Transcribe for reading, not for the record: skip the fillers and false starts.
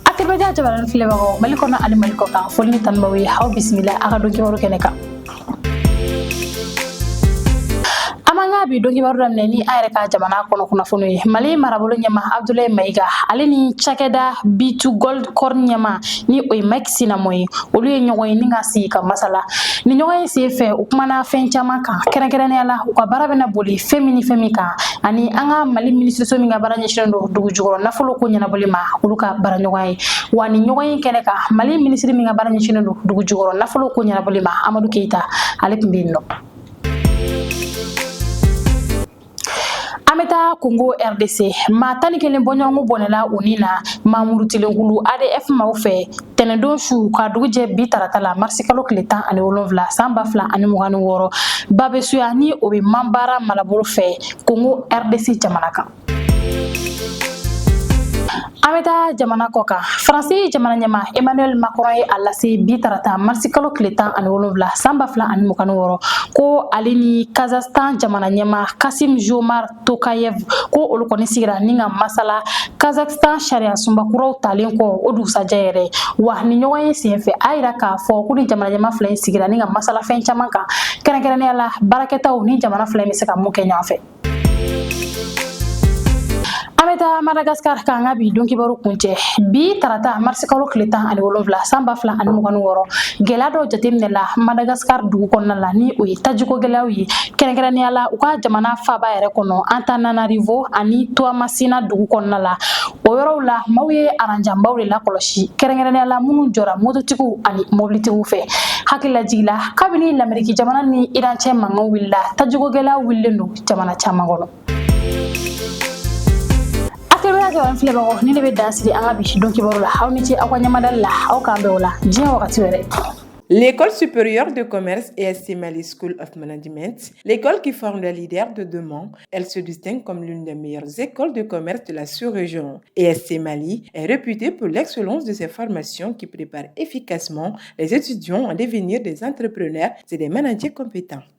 ATBJ jabaranin filɛbagaw, Mali kɔnɔ ani Mali kɔ kan, foli ni tanu b'aw ye. Aw bisimila a ka don kibaru kɛnɛ kan. An b'an ka bi donkibaru daminɛ ni an yɛrɛ ka jamana kɔnɔ kunnafoniw ye. Mali marabolo ɲɛmaa Abdulayi Mayiga, ale ni cakɛda B2Gold Corp ɲɛmaa, ni o ye Mike Sinamo ye, olu ye ɲɔgɔn ye ni ka sigi ka masala. Ni ɲɔgɔn ye sen fɛ, u kumana fɛn caman kan, kɛrɛnkɛrɛnnenya la u ka baara bɛna boli fɛn min ni fɛn min kan, ani an ka Mali minisiriso min ka baara ɲɛsinnen don dugu jukɔrɔ nafolo ko ɲɛnabɔli ma, olu ka baara ɲɔgɔn ye. Wa ni ɲɔgɔn ye kɛnɛ kan, Mali minisiri min ka baara ɲɛsinnen don dugu jukɔrɔ nafolo ko ɲɛnabɔli ma, Amadu Keyita, ale tun bɛ yen nɔ. An bɛ taa Kongo RDC. Maa 11 bɔɲɔgɔnko bɔnɛla u ni na maa murutilenkulu ADF maaw fɛ tɛnɛndon su ka dugu jɛ bi tarata la, marisikalo tile 17, san 2026, Babesuya, ni o bɛ Manbara marabolo fɛ, Kongo RDC jamana kan. An bɛ taa jamana kɔ kan. Faransi jamana ɲɛmaa Emmanuel Macron ye a lase bi tarata, marisikalo tile 17, san 2026, ko ale ni Kazakhstan jamana ɲɛmaa Kasim Jomart Tokayev, ko olu kɔni sigira ni ka masala Kazakhstan sariya sunba kuraw talen kɔ o dugusajɛ yɛrɛ. Wa ni ɲɔgɔn ye senfɛ, a yira k'a fɔ ko ni jamana ɲɛmaa fila in sigira ni ka masala fɛn caman kan, kɛrɛnkɛrɛnnenya la baarakɛtaw ni jamana fila in bɛ se ka mun kɛ ɲɔgɔn fɛ. An bɛ taa Madagascar k'an ka bi don kibaru kuncɛ. Bi tarata, marisikalo tile 17, san 2026, gɛlɛya dɔw jateminɛla Madagascar dugu kɔnɔna la, ni o ye tajiko gɛlɛyaw ye, kɛrɛnkɛrɛnnenya la u ka jamana faaba yɛrɛ kɔnɔ, Antananarivo ani Toamasina dugu kɔnɔna la. O yɔrɔw la, maaw ye aranjanbaw de lakɔlɔsi, kɛrɛnkɛrɛnnenya la minnu jɔra mototigiw ani mobilitigiw fɛ. Hakililajigila, kabini Lameriki jamana ni Iran cɛ mankan wulila, tajiko gɛlɛya wulilen don jamana caman kɔnɔ. ATBJ jabaranin filɛbagaw, ni ne bɛ dan sigi an ka bi don kibaru la. Aw ni ce aw ka ɲɛmadali la. Aw k'an bɛn o la diɲɛ wagati wɛrɛ. L'école supérieure de commerce ESC Mali School of Management, l'école qui forme les leaders de demain, elle se distingue comme l'une des meilleures écoles de commerce de la sous-région. ESC Mali est réputée pour l'excellence de ses formations qui préparent efficacement les étudiants à devenir des entrepreneurs et des managers compétents.